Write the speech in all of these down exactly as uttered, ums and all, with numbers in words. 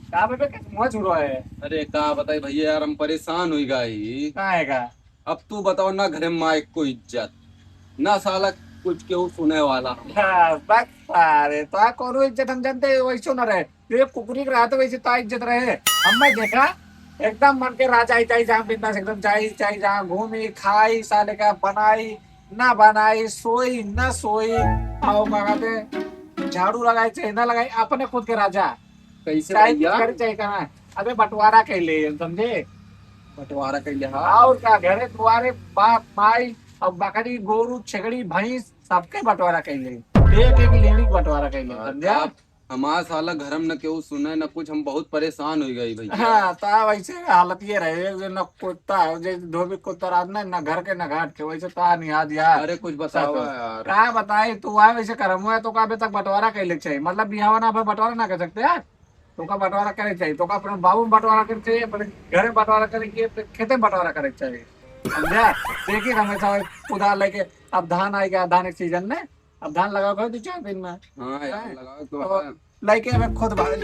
का बे, बे, कैसे मुँह छुरो है? अरे का बताई भैया यार, हम परेशान हुई गई। का है का? अब तू बताओ ना, घरे में माई को इज्जत, ना साला कुछ केहू सुने वाला। हाँ, बस सारे, तो आ कोनो इज्जत हम जानते वैसो न रहे। ये कुकुरी के रहते वैसे तो इज्जत रहे। हम मैं देखा, एकदम मन के राजा ही चाही जहाँ बिंदास, एकदम चाही, चाही जहाँ घूमी, खाई, साले का बनाई, ना बनाई, सोई, ना सोई, आओ का कहते, झाड़ू लगाई, चाहे ना लगाई, अपने खुद के राजा। कैसे चाहे भैया? कुछ करे, चाहे कहाँ। अबे बंटवारा कैले, समझे? बंटवारा कैले, हाँ। और का, घरे दुआरे बाप, माई, अब बकरी, गोरू, छेगड़ी, भैंस, सबके बंटवारा कैले। एक एक लेड़ी के बंटवारा कैले, हाँ, समझा? आप हमार साला घर में न केहू सुने न कुछ, हम बहुत परेशान हो गई भैया। हाँ, ता वैसे हालत ये रहे, एक दिन न कुत्ता, जे धोबी कुत्ता रात न, न घर के न घाट के, वैसे ता नहीं याद यार। अरे कुछ बताओ सच। यार। का बताई, तू आए वैसे करम हुआ है, तो का अबे तक बंटवारा कैले के चाहिए? मतलब बिहावा ना भा बंटवारा ना कर सकते यार? तो का बंटवारा करे के चाहिए, तो का अपने बाबू में बंटवारा करे के चाहिए, अपने घर में बंटवारा करे के चाहिए, अपने खेते में बंटवारा करे के चाहिए। समझा? देखिए हमेशा कुदाल लेके, अब धान आएगा, धान के सीजन में, अब धान लगाओ भाई दो चार दिन में। हाँ यार, हैं? लगाओ तो तो है। लइके हमें खुद भाई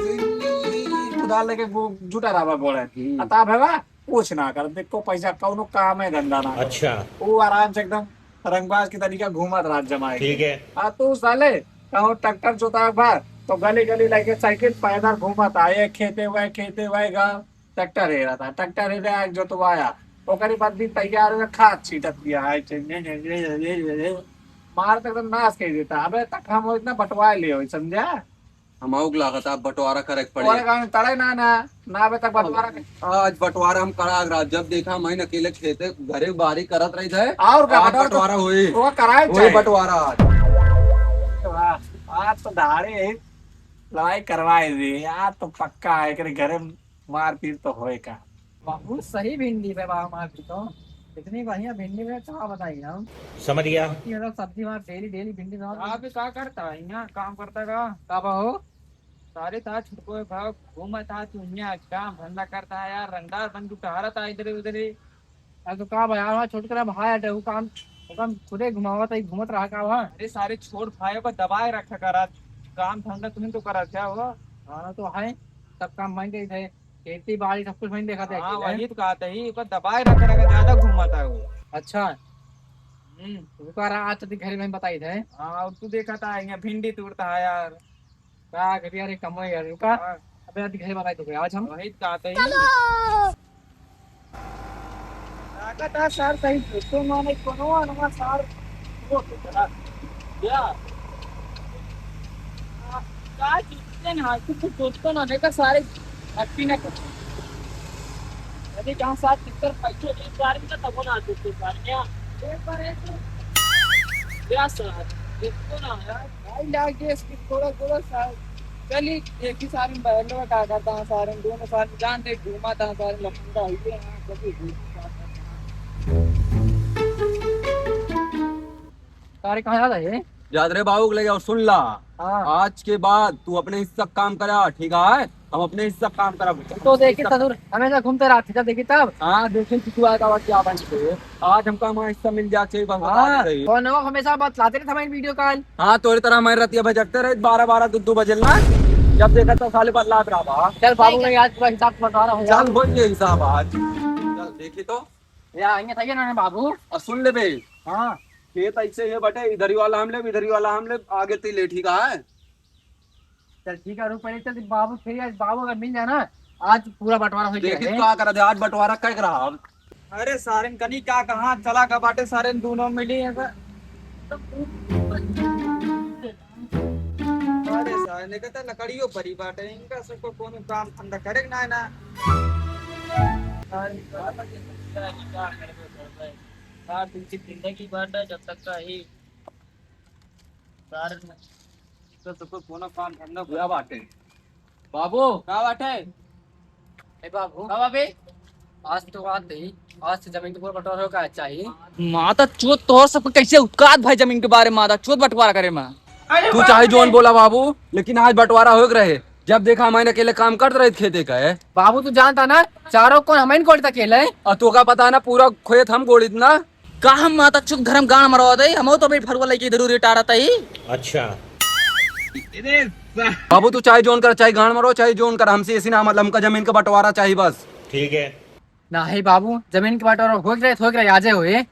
कुदाल लेके गु-, जुटा रहा गोड़े। हम्म। अता भेवा कुछ ना कर, देखो पैसा कौनो काम है धंधा ना। अच्छा। वो आराम से एकदम रंगबाज की तरीका घूमत रात जमाए के। ठीक है। आ तू साले कहूँ ट्रैक्टर जोता भा तो गली गली लेके साइकिल पैदल घूमत आए, खेते हुए, खेते हुए गा। ट्रैक्टर हेरा था, ट्रैक्टर हेरा, आग जोतवाया, ओकरे बाद भी तैयार हुआ, खाद छीटत दिया है, मार तो एकदम नाश कर देता। अबे तक हम इतना बंटवा ले हो, समझा? हम आउक लागत आप बंटवारा करे के पड़े। तोरे गाँव में तड़े ना, ना, ना अबे तक बंटवारा कर। आज बंटवारा हम करा रहा, जब देखा मैं अकेले खेते घरे बारी करत रही थे। और का आज बंटवारा बंटवारा होई। वो कराए होई चाहे। बंटवारा आज। वाह, आज तो धारे यही लड़ाई करवाए दे, आज तो पक्का है, एकरे घरे मारपीट तो होए का। बहुत सही भिंडी बे बा हमार की तो। इतनी बढ़िया भिंडी बे, का बताई हम। समझ गया। कि मतलब सब्जी हमार डेली, डेली भिंडी बनाओ। आप भी का करता है यहाँ, काम करता का? का बा हो? सारे था छुटको भाव घूमत था तू यहाँ, काम धंधा करता है यार, रंगदार बन के टहरत है इधर उधर ही। अरे तो का बा यार, हमार छोटकरा भाई हटे, वो काम, वो काम खुदे घुमावत है, घूमत रहा का बा? अरे सारे छोट भाइयों को दबाए रखा करा, काम धंधा तुम तो करा क्या हो? हाँ, तो है, सब काम वहीं करी थे, खेती बाड़ी सब कुछ वहीं देखा थे हाँ, अकेले। वही तो कहा था, ही ऊपर दबाए रखा रखा, ज्यादा घूमता है वो। अच्छा। हम्म। तो का रहा, आज तो घर में बताई थे। हाँ, और तू देखा था, यहाँ भिंडी तोड़ता है यार। का करिया रे, कमाई यार, रुका। हाँ। अबे, अभी घरे बताई तो आज हम। वही तो कहते ही। चलो। लागत है सर, सही दोस्तों माने कोनो अनवा सर, वो तो करा। क्या? आ, का जीतते ना, तू कुछ दोस्तों ना देखा सारे हट्टी ना कर। अरे जहाँ साथ कितर पैसों एक बार में तब ना दोस्तों सारे क्या? एक बार एक तो क्या सर, दोस्तों ना यार। भाई लागे इसकी थोड़ा थोड़ा सा चली देखी सारे बहनों का का करता हूँ, सारे दोनों सारे जान दे घूमा था, सारे लफंगा हुए हैं, कभी घूम सारे कहाँ जाता है? जात रे बाबू के ले जाओ, सुन ला। हाँ। आज के बाद तू अपने हिस्सा काम करा, ठीक है? हम अपने हिस्सा काम करा। तो देखी हिस्सा ससुर, हमेशा घूमते रहते, जब देखी तब। हाँ, देखे कि तू आएगा, क्या बन के। आज हमका हमारा हिस्सा मिल जाए, चाहिए, बस बता हाँ, दे रही। कौन हो, हमेशा बतलाते रहते हमारी वीडियो कॉल। हाँ, तोरे तरह हमारी रतिया भजकते रहे, बारह बारह, दो दो बजे ना, जब देखा तो साले बदलात रहा बा। चल बाबू, ठीक है। मैं आज पूरा हिसाब बता रहा हूँ यार। चल, बोल ये हिसाब आज। चल, देखी तो। या, आइए, आइए ना बाबू। और सुन ले बे। हाँ। खेत ऐसे ही बटे, इधर ही वाला हम ले, इधर ही वाला हम ले, आगे ती ले, ठीक है? चल ठीक है, रुक पहले, चल बाबू, फिर आज बाबू अगर मिल जाए ना, आज पूरा बंटवारा हो देखी जाए। का करा दे, आज बंटवारा कह रहा हम। अरे सारेन कनी का कहाँ चला का बाटे, सारेन दोनों मिली है सर। अरे सारेन, देखा था लकड़ियों परी बाटे, इनका सबको कोनो काम धंधा करे के ना है ना। सार तुमची जिंदगी बाटे जब तक का ही सार तो सबको कोनो काम धंधा पूरा बाटे। बाबू, का बाटे? ए बाबू। का बाबे? आज तो बात नहीं, आज तो जमीन के पूरा बंटवारा हो का चाहिए। माता चोद तोहर सबके कैसे औकात भाई जमीन के बारे में, माता चोद बंटवारा करे में। तू चाहे जोन बोला बाबू, लेकिन आज बंटवारा हो के रहे। जब देखा हमारे अकेले काम करत रहे खेते का है। बाबू तू जानता ना, चारों कोन हमें गोड़ तक खेले। और तो का पता ना पूरा खेत हम गोड़ित ना। का हम माता चुक धर्म गान मरवा दे, हम तो भाई फरुआ लेके जरूर रिटारत ही। अच्छा। बाबू, तू चाहे जौन कर, चाहे गांड मरो, चाहे जौन कर, हमसे ऐसी ना मतलब, हमका जमीन का बंटवारा चाही बस। ठीक है। नाही बाबू, जमीन के बंटवारा होइक रहे, होइक रहे, आजे होए।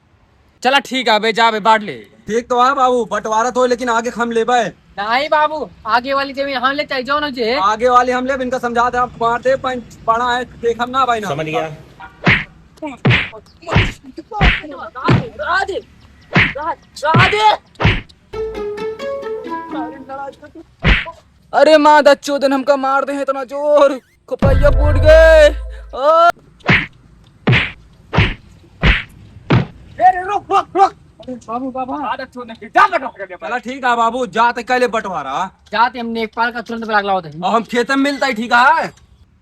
चला ठीक है बे, जा बे, बांट ले। ठीक तो है बाबू, बंटवारा तो है, लेकिन आगे हम लेबे। नाही बाबू, आगे वाली जमीन हम ले, चाहे जौन हो जे। आगे वाली हम लेब, इनका समझा दे, आप मार दे, पंच बड़ा है, देख हम ना भाई ना। समझ गया। अरे माँ दच्चोदन, हमका मार दे इतना जोर, खोपड़िया फूट गए। ओ। ए रे, रुक, रुक, रुक। अरे बाबू, बाबा। माँ दच्चोदन के जा, बंटवारा कर दे। चला ठीक है बाबू, जाते कहले बंटवारा। जाते हम नेकपाल का तुरंत बुला के लाओ थे। और हम खेते में मिलता ही ठीक है।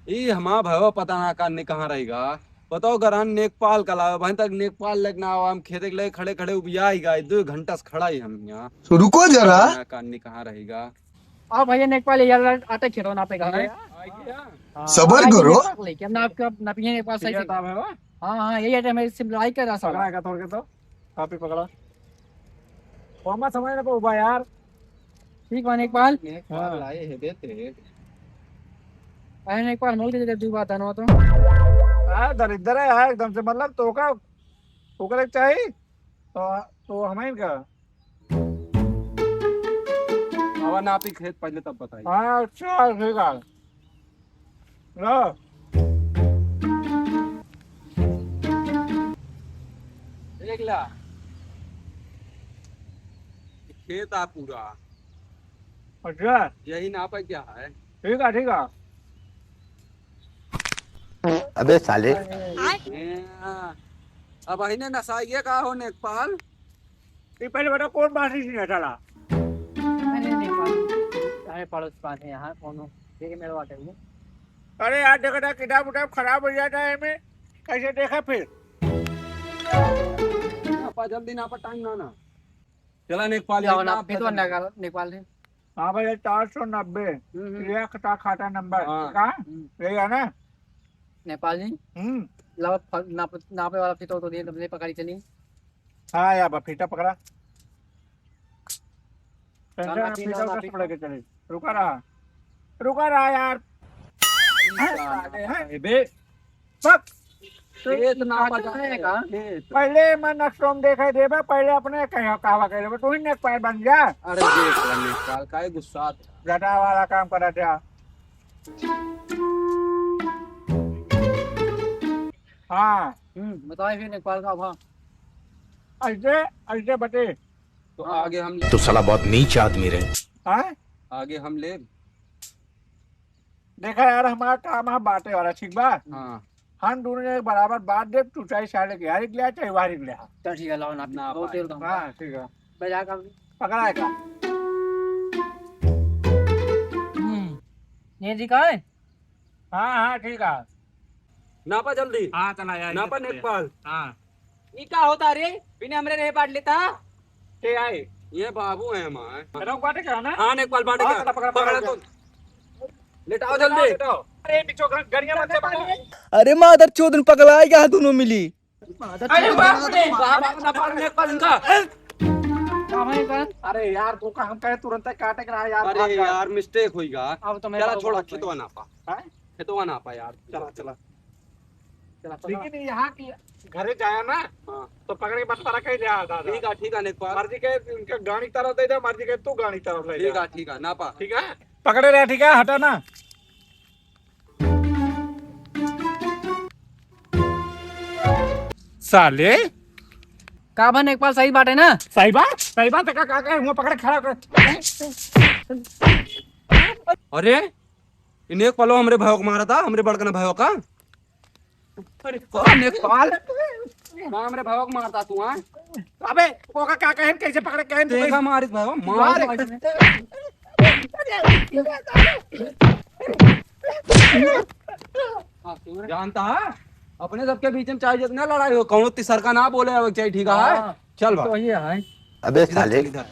ई हमार भैया पता ना कान्नी कहाँ रहेगा। बताओ, गरान नेकपाल का लावे, भाई तक नेकपाल लेके ना आवा, हम खेते के लगे खड़े खड़े उबिया ही गए, दो घंटा से खड़ा ही हम यहाँ। तो रुको जरा। पता ना कान्नी कहाँ रहेगा। आओ भैया, नेकपाल ये वाला आटे खेतवा नापे का है। हाँ। सबर करो। लेके हम नाप के, नापिए नेकपाल सही से। हाँ, हाँ, यही आटे हमें सिलाई कर रहा साला। पकड़ा का तोड़ के तो, कापी पकड़ा। ओमा समझ ना पाऊबा यार। ठीक बा नेकपाल। नेकपाल हाँ। आए हे देते। अरे नेकपाल, मोल के जगह दू बात है ना तो। हाँ, दरिद्र है यार एकदम से, मतलब तो का, ओकरे चाही तो, तो हमें का। आवा नापी खेत पहले तब बताई। हाँ, अच्छा, ठीक है। लो। देख ला। खेत आ पूरा। अच्छा। यही नापा क्या है? ठीक है, ठीक है। अबे साले। ए, अब अहिने नसाइए का हो नेकपाल? ई पहले बता कौन बासी सिंह है साला? अरे नेकपाल, अरे पड़ोस पास है यहाँ, कौनो देखे मेरे वाटे हुए। अरे यार, देखा था किताब उताब खराब हो जाता है में, कैसे देखा फिर? आपा जल्दी ना, पर टाइम ना ना। चला नेकपाल, जाओ एक ना, नाप फिर तो बता। नगर-, नेकपाल है। हाँ भैया, चार सौ नब्बे, हम्म, हम्म। ये खता खाता नंबर, हाँ। ठीक है? हम्म। यही है ना? नेपाल जी, हम्म। लाओ, फ-, नाप-, नापे वाला फीता तो दिए, तुमने पकड़ी चली। हाँ यार, बा, फीता पकड़ा। टेंशन ना, ना, फीता फीता ना, उठा, फीता। पकड़ के चली। रुका रहा, रुका रहा यार। ई हाँ, साले हैं। ए बे, बक। तो खेत ना काटना बजाते है हैं का? खेत। पहले मैं नक्शोम देखा देबे, पहले अपने कहो कहवा कह देबे, तू ही नेकपाल बन जा। अरे देख ले नेकपाल, काहे गुस्सा? गधा वाला काम करा जा। हाँ। हम्म, बताए फिर नेकपाल का भाव। ऐसे, ऐसे बटे। तो आगे हम तो साला बहुत नीच आदमी रहे। हाँ? आगे हम ले। देखा यार, हमारा काम है बांटे वाला, ठीक बा? हाँ। हम दोनों जने बराबर बांट देब, तू चाहे साले के यारी के ले आ, चाहे वारी के ले आ। चल ठीक है, लाओ ना, ना बहुत पाए। देर का हुआ। हाँ, ठीक है। बजा का। पकड़ा है का? हम्म। ये जी का है? हाँ, हाँ, ठीक है। नापा जल्दी। हाँ, चला यार, नापा ये तो नेकपाल। हाँ। ई का होता रे? बिना हमरे रहे बांट लेता? के आए? ये बाबू है हमारे। रख बाटे का ना? हाँ, नेकपाल बाटे हाँ, का। पकड़ा, पकड़ा, पकड़ा पकड़ा। तू। लेटाओ जल्दी। लेटाओ। अरे, बिचो ग-, गड़िया मत दबा। अरे, मादर चोदन पगला गया दोनों मिली। अरे, बाप रे। बाप, बाप, बाप, बाप, नेकपाल इनका। का भाई का? अरे यार, तो का हम कहे तुरंत काटे के रहा यार, अरे भाग जा। यार, mistake होई गा। अब तो मैं चला, तो छोड़ा, भाग खेतवा ना पा। हैं? खेतवा ना पा यार। चला, चला। चला, चला। लेकिन यहाँ की घरे जाया ना, हाँ। तो पकड़ के बंटवारा कहीं ले आ, दादा। ठीक है, ठीक है, नेकपाल। मर्जी के इनका गाड़ी तरफ दे दे, मर्जी के तू गाड़ी तरफ ले ठीक जा। है, ठीक है, ना पा। ठीक है? पकड़े रहे, ठीक है? हटा ना। साले। का बा नेकपाल, सही बाटे ना? सही बात, सही बात, का, का, का, हुआ पकड़ के खड़ा कर। अरे, ई नेकपालो हमरे भाई को मारा था, हमरे बड़कना भाई का। अरे, कौन नेकपाल? का हमरे भाई को मारता तू, हाँ? अबे, ओका का कहेन, कैसे पकड़े कहेन तू? देखा मारित भाई, मार मार। हाँ, सुन। जानता है, अपने सबके बीच में चाहे जितना लड़ाई हो, कौनो तीसर का ना बोले, अब चाहे ठीक है। हाँ। चल भाई। तो ये है। अबे इधर साले। चल, इधर।